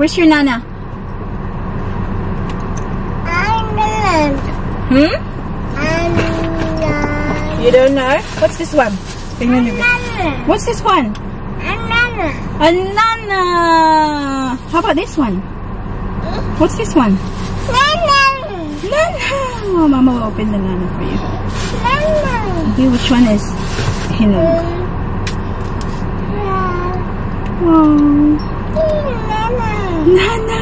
Where's your nana? Hmm? You don't know? What's this one? What's this one? A nana. How about this one? What's this one? Nana. Oh, Mama will open the nana for you. Okay, which one is hinog? Oh. Nana.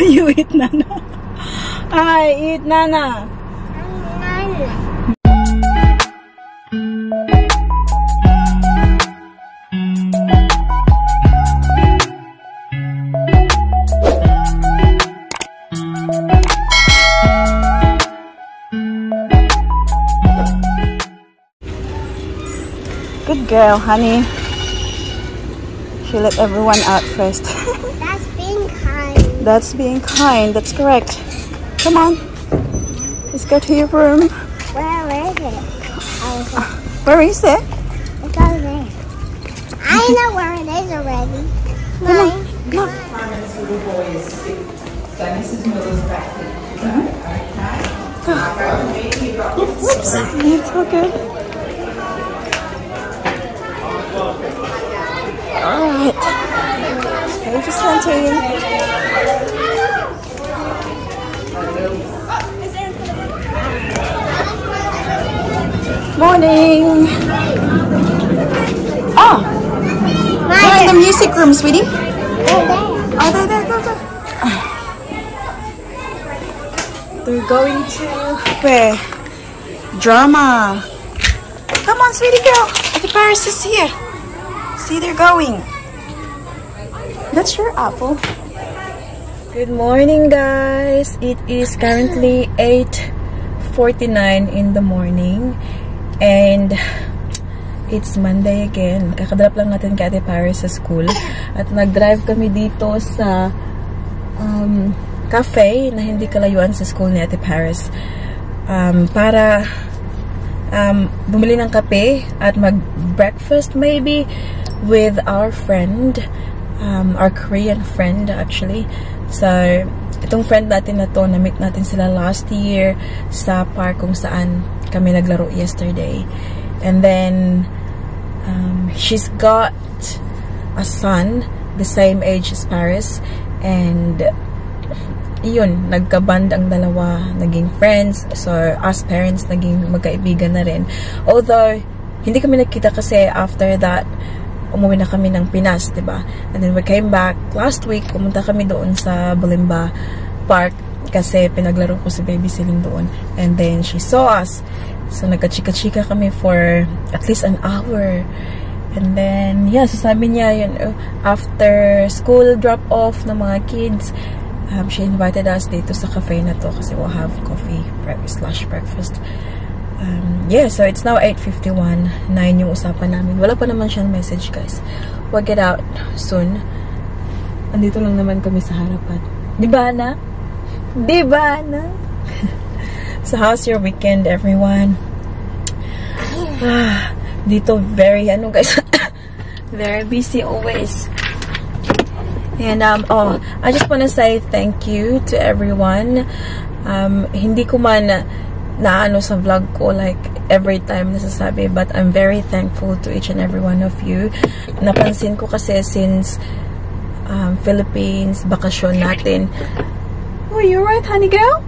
You eat nana. I eat nana. Good girl, honey. She let everyone out first. That's being kind. That's being kind. That's correct. Come on. Let's go to your room. Where is it? Where is it? It's over there. I know where it is already. Mine. Look. It's so good. Alright. Page 17. Morning. Oh, we're in the music room, sweetie. Oh, there. Go. They're going to where? Drama. Come on, sweetie girl. The Paris is here. See, they're going. That's your apple. Good morning, guys. It is currently 8:49 in the morning. And it's Monday again. Kakadrop lang natin kay Ate Paris sa school. At nag-drive kami dito sa cafe na hindi kalayuan sa school ni Ate Paris. Para bumili ng kape at mag-breakfast maybe with our friend. Our Korean friend actually. So, itong friend natin na to, na-meet natin sila last year sa park kung saan kami naglaro yesterday. And then she's got a son the same age as Paris, and yun, nagka-band ang dalawa, naging friends. So us parents naging magkaibigan na rin, although hindi kami nagkita kasi after that umuwi na kami ng Pinas, diba? And then we came back last week. Pumunta kami doon sa Bulimba Park kasi pinaglaro ko si Baby Celine doon. And then she saw us. So, nagka-chika-chika kami for at least an hour. And then, yeah, so sabi niya, yun, after school drop-off ng mga kids, she invited us dito sa cafe na to kasi we'll have coffee / breakfast. Yeah, so it's now 8:51. 9 yung usapan namin. Wala pa naman siyang message, guys. We'll get out soon. Andito lang naman kami sa harapan. Diba na? Diba na? So, how's your weekend, everyone? Dito, very, guys, very busy always. And, I just want to say thank you to everyone. Hindi ko man naano sa vlog ko, like, every time nasasabi, but I'm very thankful to each and every one of you. Napansin ko kasi since Philippines, bakasyon natin. Oh, you're right, honey girl?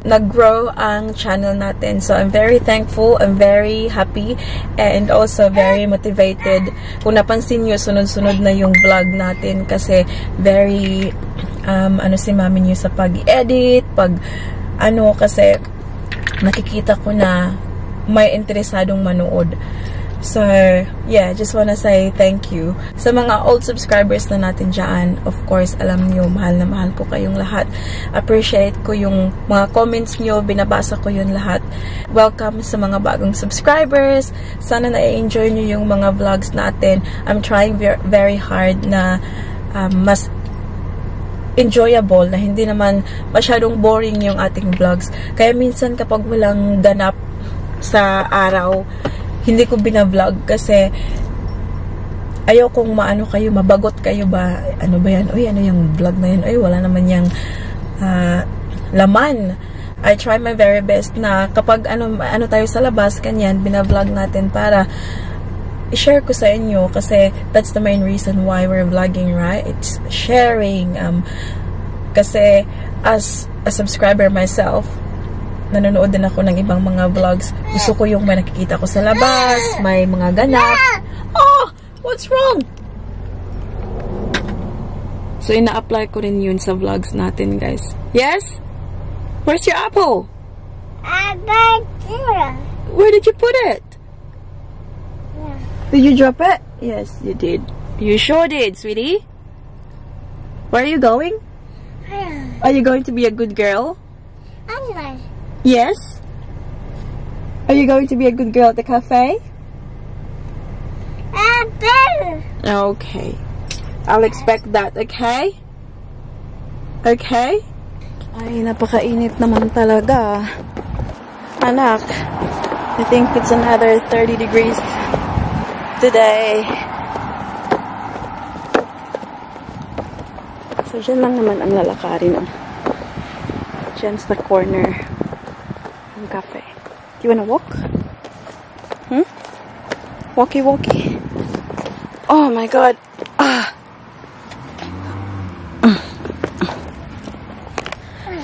Nag-grow ang channel natin. So, I'm very thankful. I'm very happy. And also, very motivated. Kung napansin nyo, sunod-sunod na yung vlog natin. Kasi, very, si mami nyo sa pag-edit, kasi, nakikita ko na may interesadong manood. So, yeah, just wanna say thank you. Sa mga old subscribers na natin dyan, of course, alam nyo, mahal na mahal ko kayong lahat. Appreciate ko yung mga comments nyo, binabasa ko yun lahat. Welcome sa mga bagong subscribers. Sana na-enjoy nyo yung mga vlogs natin. I'm trying very hard na mas enjoyable, na hindi naman masyadong boring yung ating vlogs. Kaya minsan kapag walang ganap sa araw, hindi ko bina-vlog kasi ayaw kong maano kayo, mabagot kayo ba, ano ba yan, uy, ano yung vlog na yun, uy, wala naman yung laman. I try my very best na kapag ano tayo sa labas, kanyan, binavlog natin para i-share ko sa inyo kasi that's the main reason why we're vlogging, right? It's sharing. Kasi as a subscriber myself, nanonood din ako ng ibang mga vlogs. Gusto ko yung may nakikita ko sa labas, may mga ganap. Oh! What's wrong? So, ina-apply ko rin yun sa vlogs natin, guys. Yes? Where's your apple? Where did you put it? Yeah. Did you drop it? Yes, you did. You sure did, sweetie. Where are you going? Are you going to be a good girl? Yes? Are you going to be a good girl at the cafe? Okay. I'll expect that, okay? Okay? Ay, napakainit naman talaga. Anak, I think it's another 30 degrees today. So, dyan lang naman ang lalakarin. Dyan sa corner ng cafe. Do you wanna walk? Hmm? Walkie, walkie. Oh my God.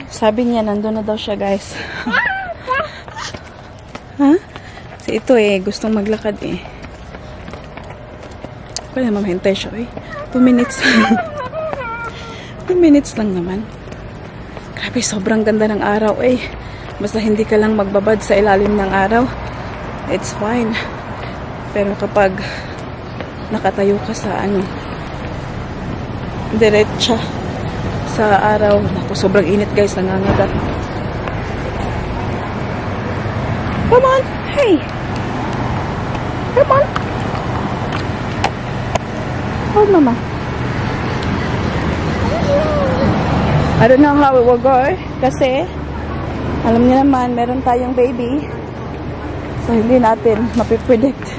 Sabi niya, nandun na daw siya, guys. Ha? Kasi ito gustong maglakad Pwede mamahintay siya, 2 minutes. 2 minutes lang naman. Grabe, sobrang ganda ng araw, Basta hindi ka lang magbabad sa ilalim ng araw, it's fine. Pero kapag nakatayo ka sa diretsa sa araw, naku, sobrang init, guys, nangangagat. Come on, hey, come on. Hold mama. I don't know how it will go kasi alam niyo naman meron tayong baby, so hindi natin mapipredict.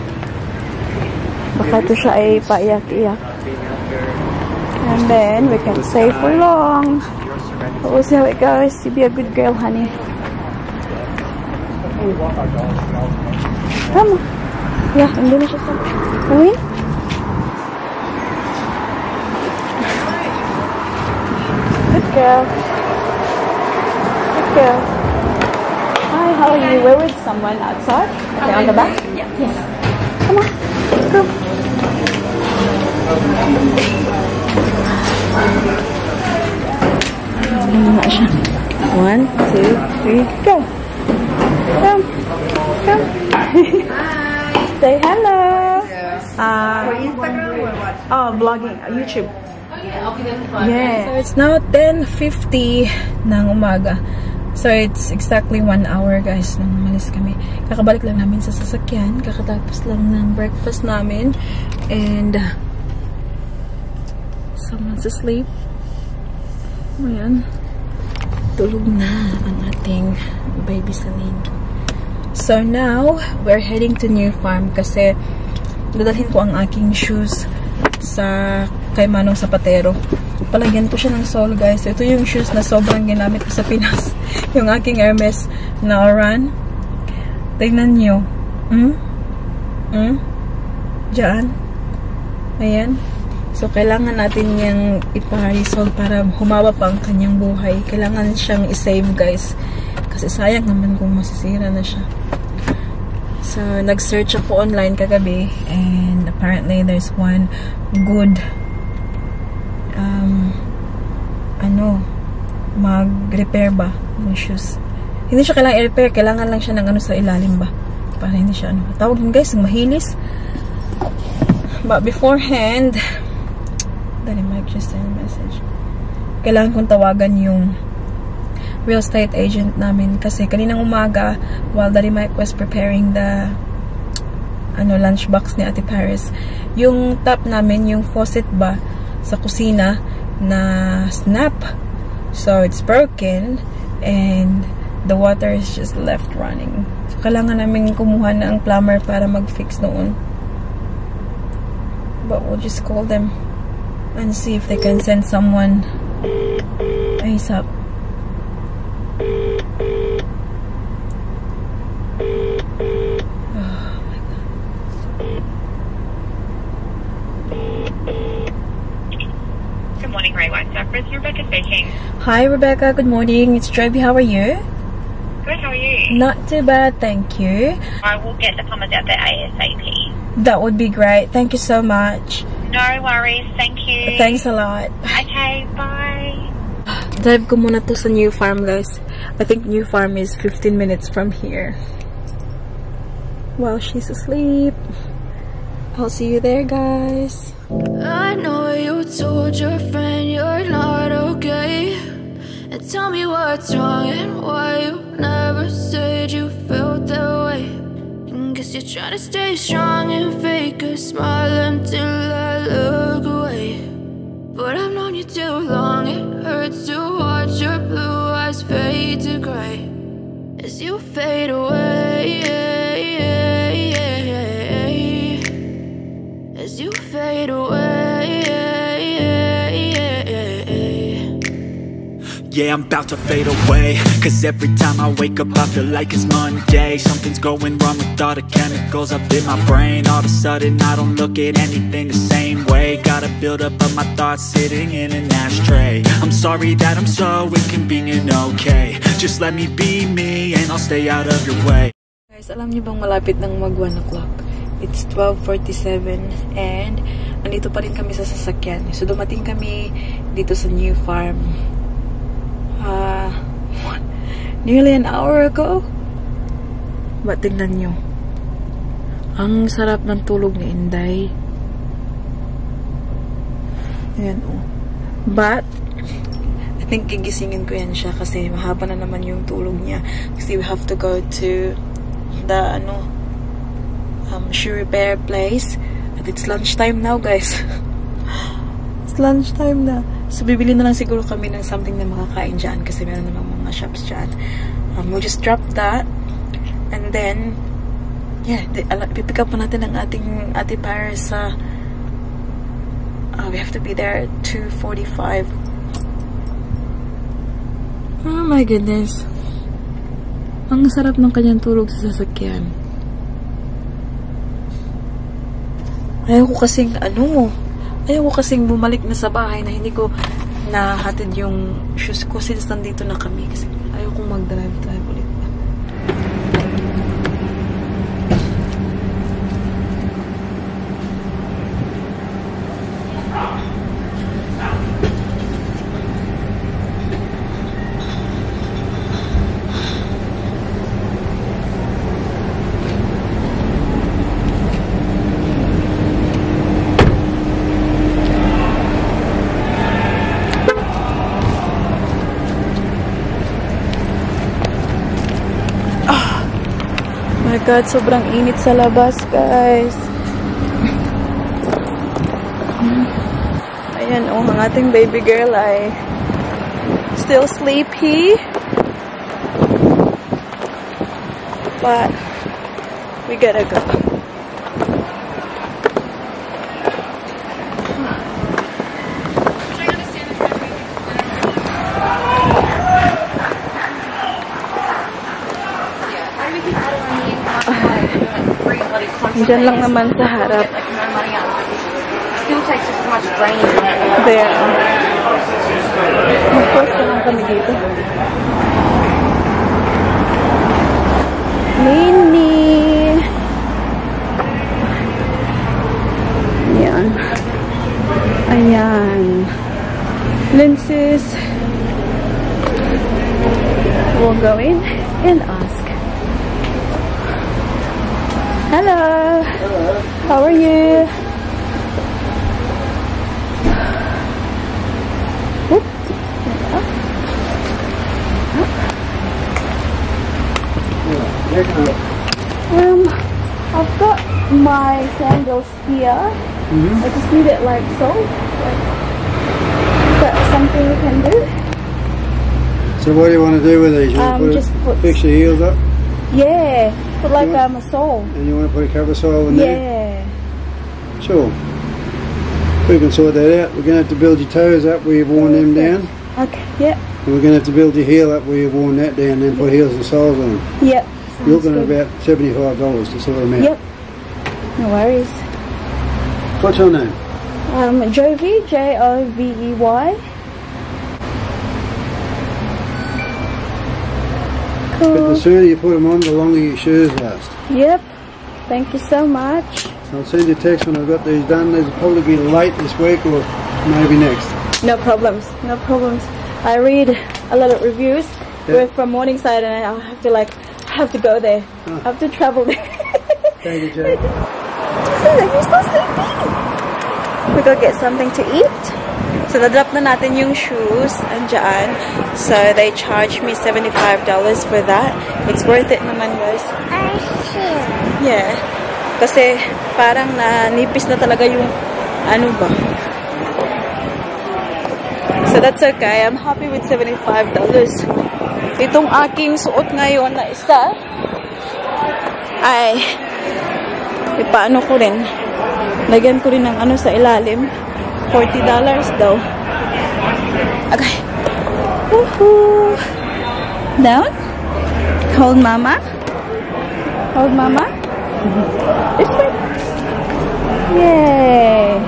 Baka ito siya ay paiyak-iyak. And then, we can stay for long. But we'll see how it goes. You be a good girl, honey. Come on. Yeah, hindi na siya sa... Uwi? Good girl. Good girl. Hi, how are you? We're with someone outside. Okay, on the back? Yeah. Yes. Come on. Let's go. One, two, three, go. Come. Come. Say hello. For Instagram or what? Oh, vlogging. YouTube. Oh yeah, I'll be there for Yeah. So it's now 10:50 ng umaga. So it's exactly 1 hour, guys, nang umalis kami. Kakabalik lang namin sa sasakyan. Kakatapos lang ng breakfast namin. And someone's asleep. Ayan. Tulog na ang ating baby Celine. So now, we're heading to New Farm kasi dadalhin ko ang aking shoes sa kay Manong Zapatero. Palagyan ko siya ng sole, guys. Ito yung shoes na sobrang ginamit ko sa Pinas. Yung aking Hermes na Oran. Tignan nyo. Diyan. Ayan. So, kailangan natin yung ipa-resolve para humaba pa ang kanyang buhay. Kailangan siyang i-save, guys. Kasi sayang naman kung masisira na siya. So, nag-search ako online kagabi. And apparently, there's one good mag-repair ba ng shoes. Hindi siya kailangan i-repair. Kailangan lang siya ng sa ilalim ba. Para hindi siya tawag yun, guys, mahilis. But beforehand, Daddy Mike just sent a message. Kailangan kong tawagan yung real estate agent namin kasi kaninang umaga while Daddy Mike was preparing the lunchbox ni Ate Paris, yung tap namin, yung faucet ba sa kusina na snap. So it's broken and the water is just left running. So kailangan namin kumuha na ang plumber para mag-fix noon. but we'll just call them and see if they can send someone ASAP. Good morning, Ray White Cypress. Rebecca speaking. Hi Rebecca, good morning. It's Jovi. How are you? Good, how are you? Not too bad, thank you. I will get the plumbers out there ASAP. That would be great. Thank you so much. No worries, thank you. Thanks a lot. Okay, bye. Drive ko muna to sa New Farm, guys. I think New Farm is 15 minutes from here. While she's asleep. I'll see you there, guys. I know you told your friend you're not okay, and tell me what's wrong and why you never said you felt that way. And guess you're trying to stay strong and fake a smile until I look away. But I've known you too long, it hurts to watch your blue eyes fade to gray as you fade away. As you fade away. Yeah, I'm about to fade away, cause every time I wake up I feel like it's Monday. Something's going wrong with all the chemicals up in my brain. All of a sudden I don't look at anything the same way. Gotta build up of my thoughts sitting in an ashtray. I'm sorry that I'm so inconvenient, okay. Just let me be me and I'll stay out of your way. Guys, alam niyo bang malapit ng mag 1 o'clock? It's 12:47 and andito pa rin kami sa sasakyan. So dumating kami dito sa New Farm nearly an hour ago. But tingnan nyo, ang sarap ng tulog ni Inday. Ayan, oh. But I think gigisingin ko yan siya kasi mahaba na naman yung tulog niya. Kasi we have to go to the shoe repair place. At it's lunchtime now, guys. It's lunchtime na. So, bibili na lang siguro kami ng something na makakain dyan kasi meron namang mga shops dyan. We'll just drop that. And then, yeah, pipick up pa natin ang ating Ate Paris sa we have to be there at 2:45. Oh my goodness. Ang sarap ng kanyang tulog sa sasakyan. Ayaw ko kasing bumalik na sa bahay na hindi ko nahatid yung shoes ko since nandito na kami kasi ayaw kong mag-drive ulit pa. God, sobrang init sa labas, guys. Ayan, oh, ang ating baby girl ay still sleepy. But we gotta go. Diyan lang naman sa harap. There. Mag-post na lang kami dito. Mini! Ayan. Ayan. Lenses. We'll go in and ask. Hello. Hello. How are you? Whoop. I've got my sandals here. I just need it like so. Is that something we can do? So what do you want to do with these? Just fix the heels up? Yeah, put like a sole. And you want to put a cover sole in there? Yeah. Sure. We can sort that out. We're going to have to build your toes up where you've worn them down. Okay, yep. And we're going to have to build your heel up where you've worn that down, then put heels and soles on them. Yep. You're looking at about $75 to sort them out. Yep. No worries. What's your name? Jovey, Jovey. But the sooner you put them on, the longer your shoes last. Yep. Thank you so much. I'll send you a text when I've got these done. These will probably be late this week or maybe next. No problems. No problems. I read a lot of reviews. Yeah. We're from Morningside, and I have to go there. I have to travel there. Thank you, Jay. You're so sleepy. We go get something to eat. So na-drop na natin yung shoes andyan. So they charged me $75 for that. It's worth it naman, guys. Yeah. Kasi parang nanipis na talaga yung ano ba. So that's okay. I'm happy with $75. Itong aking suot ngayon na isa ay ipaano ko rin. Lagyan ko rin ng ano sa ilalim. $40 daw. Okay. Woohoo! Down. Hold mama. Hold mama. This way. Yay!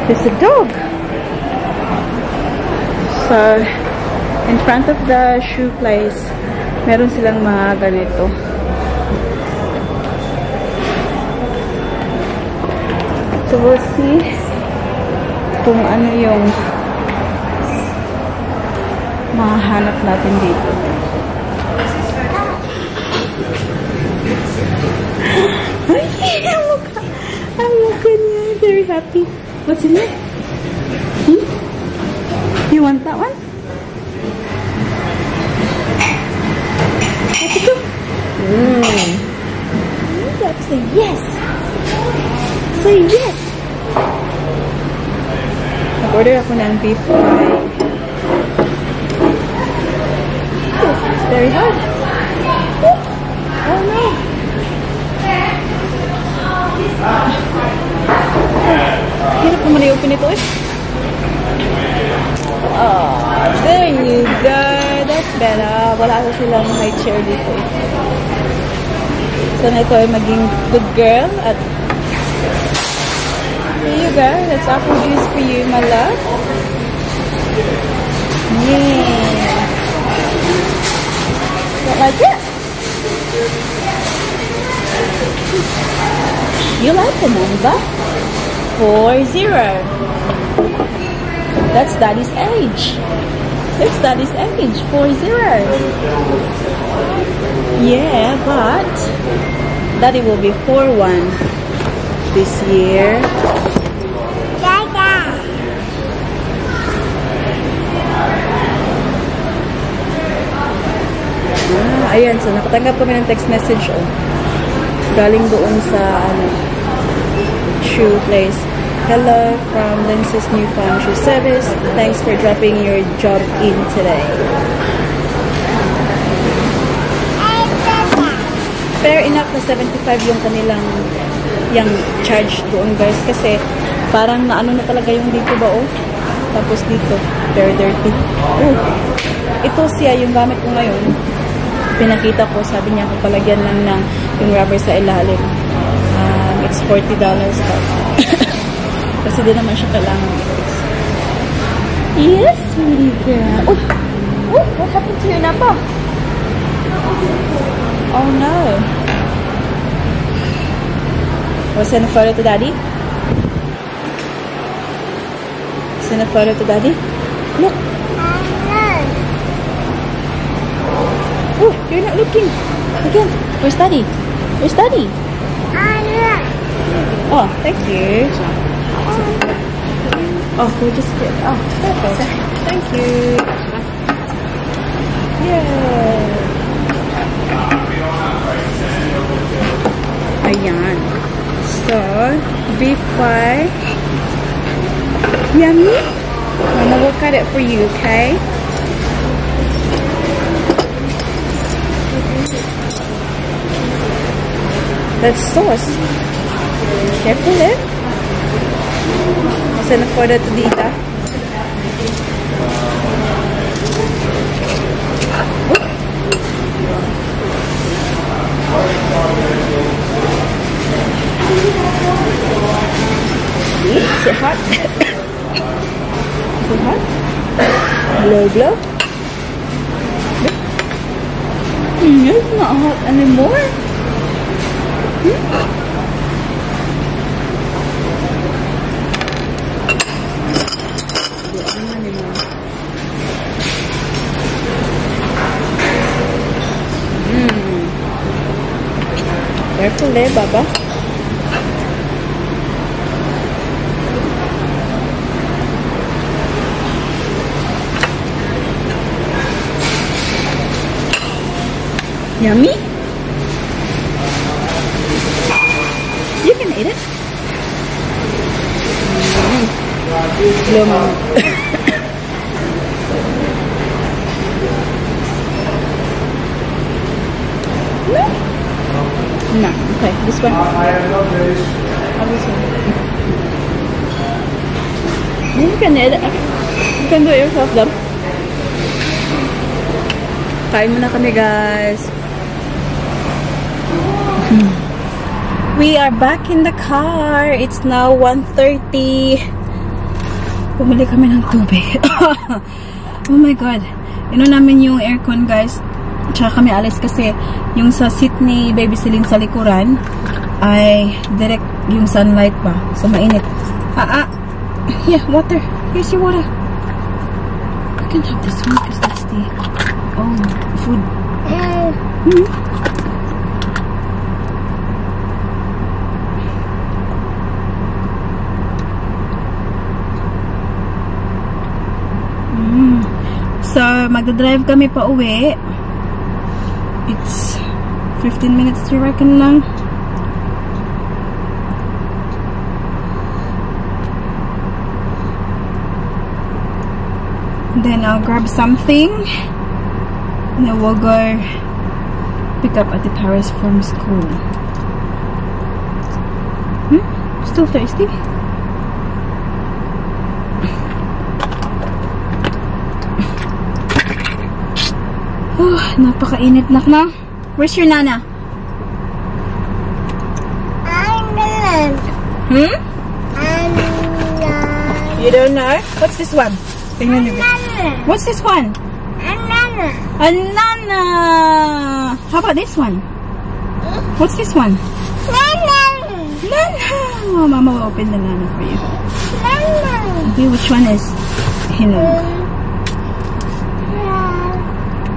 There's a dog. So, in front of the shoe place, meron silang mga ganito. So, we'll see kung ano yung mahanap natin dito. I'm looking very happy. What's in it? You want that one? Let's go. You have to say yes. Say yes. Nag-order ako ng beef fry. It's very hard. Oh no. Hirap naman i-open ito eh. Oh, there you go. That's better. Wala ko silang high chair dito eh. So na ito ay maging good girl at here you go. That's apple juice for you, my love. Yeah. Don't like it? You like the number? 40. That's Daddy's age. That's Daddy's age. 40. Yeah, but Daddy will be 41 this year. Dada. Ayan, so nakatanggap kami ng text message galing doon sa shoe place. Hello from Lindsay's New Farm Shoe Service. Thanks for dropping your job in today. Fair enough na 75 yung kanilang yung charge doon, guys, kasi parang naano na talaga yung dito ba tapos dito very dirty. Ito siya yung gamit ko ngayon. Pinakita ko, sabi niya kung palagyan lang ng yung rubber sa ilalim. It's $40 but kasi di naman siya kailangan i-fix. Yes, sweetie girl. What happened to your napa? Oh no. We'll send a photo to Daddy. Send a photo to Daddy. Look. Oh, you're not looking. Again. Where's Daddy? Where's Daddy? Oh, thank you. Oh, we just get. Oh, perfect. Thank you. Yay. Ayan. So, beef fry. Yummy. I'm gonna look at it for you, okay? That's sauce. Careful, eh? Send a photo to Dita. Is it hot? Is it hot? Blow, blow. It's not hot anymore. Careful there, Baba. Yummy? You can eat it. No, okay, this one. You can eat it. You can do it yourself though. Kain muna kami, guys. We are back in the car. It's now 1:30. Bumili kami ng tubig. Oh my god. Ino namin yung aircon, guys. Tsaka kami alis kasi yung sa seat ni Baby Celine sa likuran ay direct yung sunlight pa. So mainit. Yeah, water. Here's your water. You can have this one because that's the old food. So, magdadrive kami pa uwi. It's 15 minutes to reckon lang. Then I'll grab something. And then we'll go pick up Ate Paris from school. Still thirsty? Napakainit na. Where's your nana? You don't know? What's this one? What's this one? A nana. How about this one? What's this one? Nana. Oh, Mama will open the nana for you. Okay, which one is Hinog?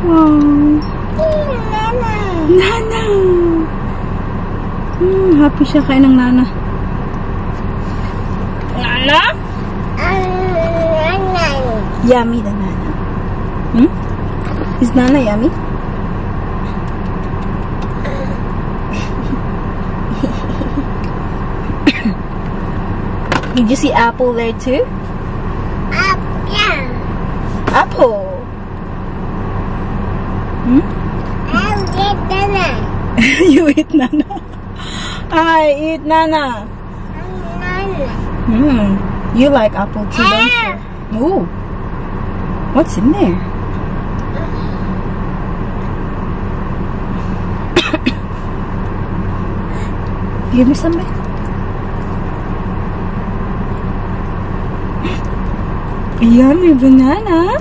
Oh, Nana. Happy siya kain ng Nana. Nana? Yummy the Nana. Is Nana yummy? Did you see Apple there too? Apple. I'll eat Nana. You eat Nana. I eat Nana. Nana. You like apple too, don't you? Ooh. What's in there? Give me some, babe. Yummy banana.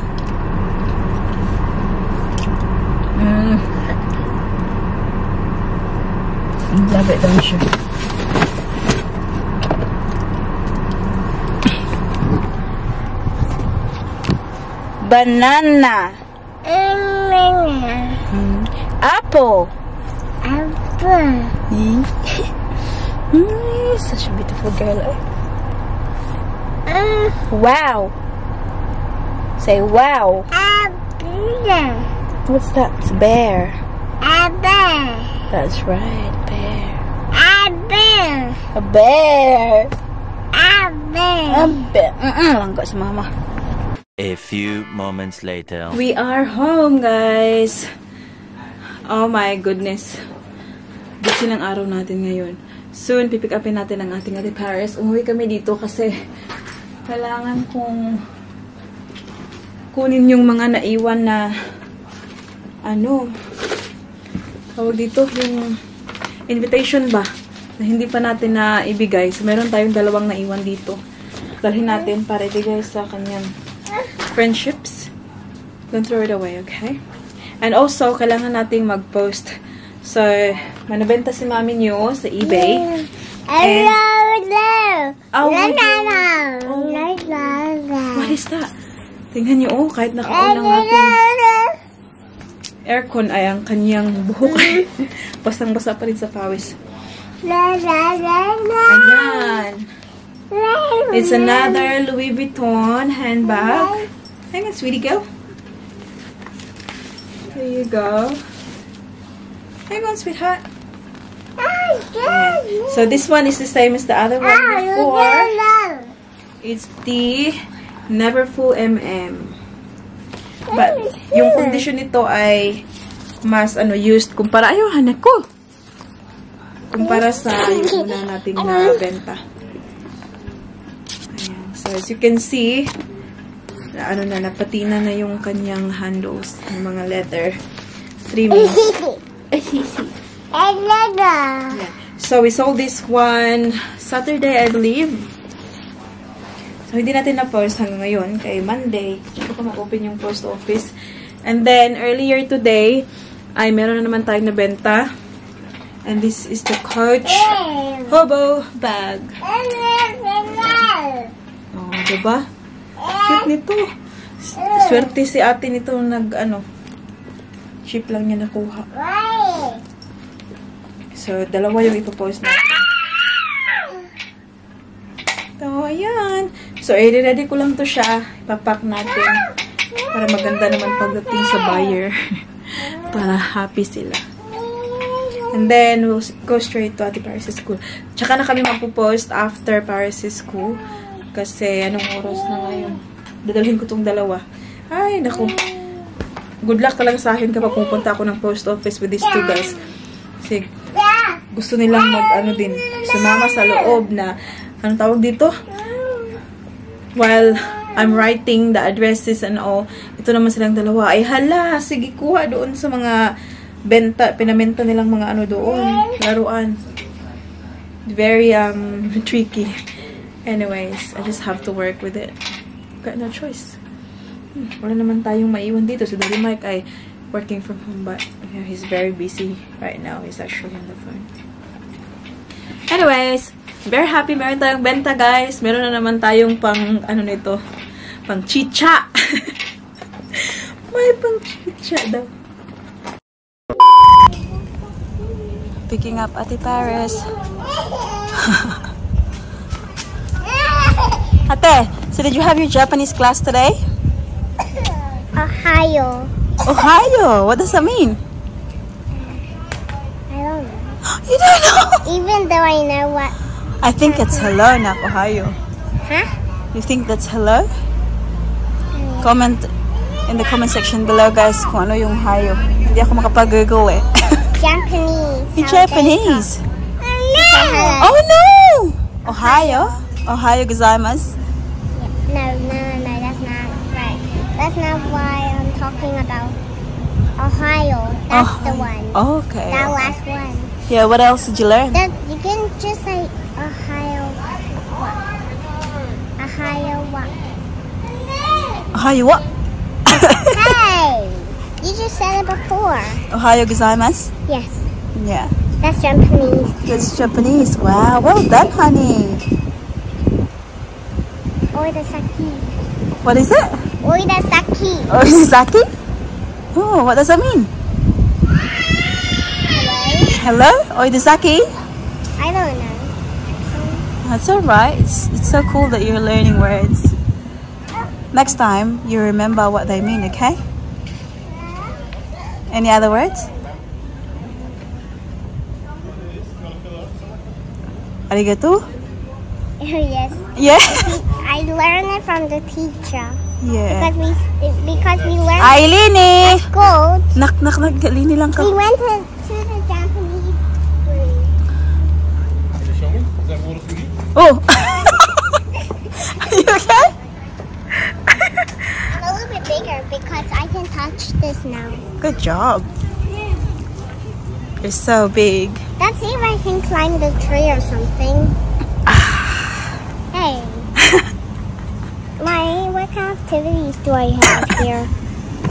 You love it, don't you? Banana. Apple. Such a beautiful girl. Wow. Say wow. What's that? It's a bear. A bear. That's right, bear. A bear. A bear. A bear. A bear. Langga si mama. A few moments later. We are home, guys. Oh my goodness. Busy ng araw natin ngayon. soon, pipick upin natin ang ating Ate Paris. Umuwi kami dito kasi kailangan kong kunin yung mga naiwan na ano, tawag dito, yung invitation ba? Na hindi pa natin na ibigay. So, meron tayong dalawang naiwan dito. Dalhin natin para ibigay sa kanyang friendships. Don't throw it away, okay? And also, kailangan nating mag-post. So, manabenta si mami niyo sa eBay. And, what is that? Tingnan niyo, oh, kahit naka-on ang ating aircon ay ang kanyang buhok. Basang-basa pa rin sa pawis. Ayan. It's another Louis Vuitton handbag. Hang on, sweetie, go. Here you go. Hang on, sweetheart. Ayan. So this one is the same as the other one before. It's the Never Full MM. But yung condition nito ay mas used kumpara hanek ko. Kumpara sa yung una nating nabenta. Ayan. So as you can see, napatina na yung kanyang handles, yung mga leather trimmings. Yeah. So we sold this one Saturday, I believe. So hindi natin na-post hanggang ngayon kay Monday. Hindi ko ma-open yung post office. And then earlier today ay meron na naman tayong nabenta. And this is the Coach Hobo bag. Oh, diba? Cute nito. Swerte si ate nito cheap lang niya nakuha. So, dalawa yung ipopost natin. So, ayan. So, i-ready ko lang to siya. Ipapack natin. Para maganda naman pagdating sa buyer. Para happy sila. And then, we'll go straight to Ate Paris' school. Tsaka na kami magpo-post after Paris' school. Kasi, anong oras na ngayon? Dadalhin ko tong dalawa. Ay, naku. Good luck talaga sa akin kapag pupunta ako ng post office with these two guys. Kasi, gusto nilang sumama sa loob na, anong tawag dito? While I'm writing the addresses and all, ito naman silang dalawa. Ay, hala, sige, kuha doon sa mga pinamenta nilang mga doon, laruan. Very, tricky. Anyways, I just have to work with it. Got no choice. Wala naman tayong maiwan dito. So, Daddy Mike ay working from home, but he's very busy right now. He's actually on the phone. Anyways, very happy. Meron tayong benta, guys. Meron na naman tayong pang, pang chicha. May pang chicha daw. Picking up Ate Paris. Ate, so did you have your Japanese class today? Ohio. Ohio? What does that mean? I don't know. You don't know? Even though I know what. I think it's hello, not Ohio. Huh? You think that's hello? Comment in the comment section below, guys, kung ano yung Ohio. Hindi ako makapag-Google eh. Japanese. You're Japanese. Oh no! Ohio? Ohio gozaimasu. No, that's not right. That's not why I'm talking about Ohio. That's the one. Okay. That last one. Yeah, what else did you learn? You can just say Ohio what? Ohio what? Ohio what? Hey! You just said it before. Ohio gozaimasu? Yes. Yeah. That's Japanese. That's Japanese. Wow, well done, honey. Oidasaki. What is it? Oidasaki. Oidasaki? Oh, what does that mean? Hello? Oidasaki? I don't know. That's alright. It's so cool that you're learning words. Next time, you remember what they mean, okay? Any other words? Arigato? Yes. Yeah? I learned it from the teacher. Yeah. Because we learned Ailini! at school. Nak, Lini lang ka. We went to the Japanese school. Oh! Are you okay? A little bit bigger because I can touch this now. Good job. You're so big. Let's see if I can climb the tree or something. Hey. What kind of activities do I have here?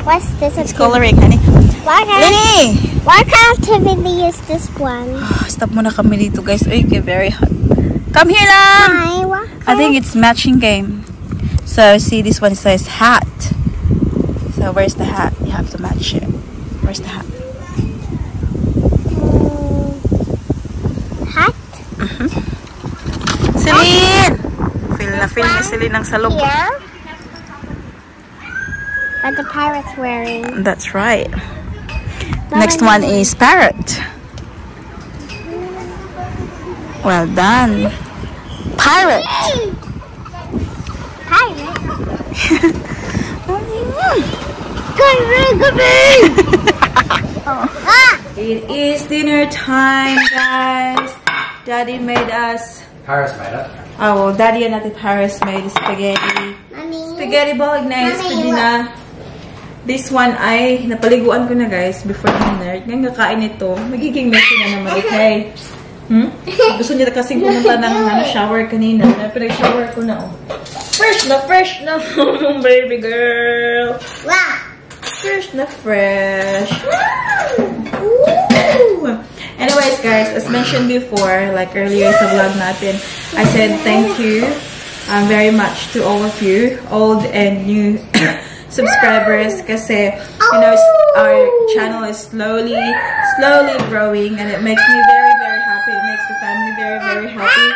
What's this? It's coloring, honey. Lenny! What kind of activity is this one? Stop muna kami dito, guys. Uy, very hot. Come here lang! Hi, what I think it's matching game. So, see, this one says hat. So, where's the hat? You have to match it. Where's the hat? Hat? Celine! Feel na ni Celine ang salog. Here? What the parrot's wearing. That's right. Next one is parrot. Well done. Pirate. Pirate? It is dinner time, guys. Daddy made us. Paris made it. Oh, well, Daddy and Ate Paris made spaghetti. Spaghetti bolognese for dinner. This one ay napaliguan ko na, guys, before dinner. Ngayon kakain ito. Magiging messy na naman, okay? Gusto niya kasing pumunta ng shower kanina. Pinag-shower ko na, oh. Fresh na, baby girl. Wow. Fresh na fresh. Woo! Anyways, guys, as mentioned before, like earlier sa vlog natin, I said thank you very much to all of you, old and new subscribers, kasi, you know, our channel is slowly growing, and it makes me very, very happy. It makes the family very, very happy.